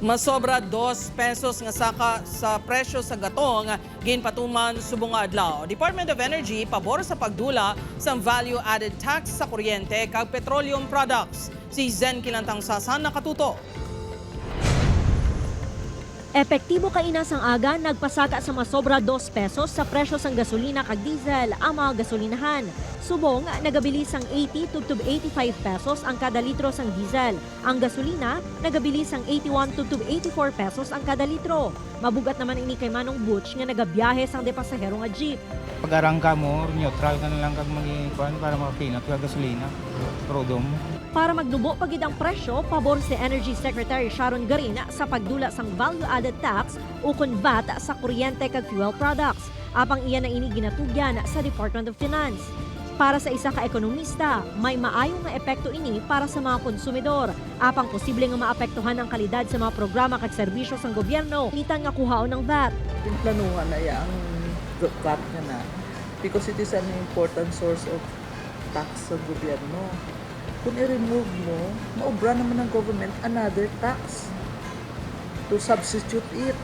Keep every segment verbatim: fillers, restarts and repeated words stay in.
Masobra dos pesos nga saka sa presyo sa gatong ginpatuman subong nga adlaw. Department of Energy pabor sa pagdula sang value-added tax sa kuryente kag petroleum products. Si Zen Kilantang Sasa nakatuto. Epektibo kaina sang aga nagpasaka sa masobra dos pesos sa presyo sang gasolina kag diesel ang mga gasolinahan. Subong, nagabili sang eighty tubtob eighty-five pesos ang kada litro sang diesel. Ang gasolina nagabili sang eighty-one tubtob eighty-four pesos ang kada litro. Mabugat naman ini kay Manong Butch nga nagabiyahe sang de pasahero nga jeep. Pag-arangka mo, neutral ka na lang kag mag-, kuan, para makakinot ka gasolina. Prodo mo. Para magnubo pa gid ang presyo, pabor si Energy Secretary Sharon Garin sa pagdula sang value-added tax ukon vat sa kuryente kag fuel products. Apang iya na ini ginatugyan sa Department of Finance. Para sa isa ka ekonomista, may maayo nga epekto ini para sa mga konsumidor, apang posible nga maapektuhan ang kalidad sa mga programa kag serbisyo sang gobyerno, nitan nga kuhaon ang vat. Ginplanuhan na ya ang vat nga na, because it is an important source of tax sa gobyerno. Kung i-remove mo, maubra naman ng government another tax to substitute it.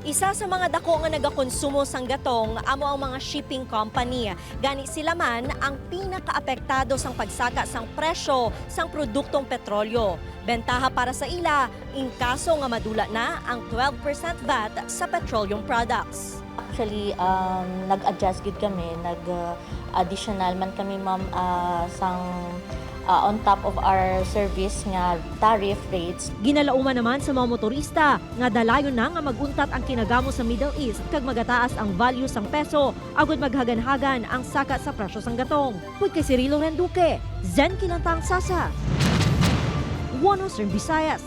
Isa sa mga dako nga nagakonsumo sang gatong amo ang mga shipping company. Gani, sila man ang pinakaapektado sang pagsaka sang presyo sang produktong petrolyo. Bentaha para sa ila, in kaso nga madula na ang twelve percent vat sa petroleum products. Actually, um, nag-adjust gid kami, nag uh, additional man kami, ma'am, uh, sang uh, on top of our service nga tariff rates. Ginalauman naman sa mga motorista nga dalayon na nga mag-untat ang kinagamo sa Middle East kag magataas ang value sang peso agud maghaganhagan ang saka sa presyo sang gatong. Pud kay Cirilo Renduque, Zen Kilantang Sasa, One News Visayas.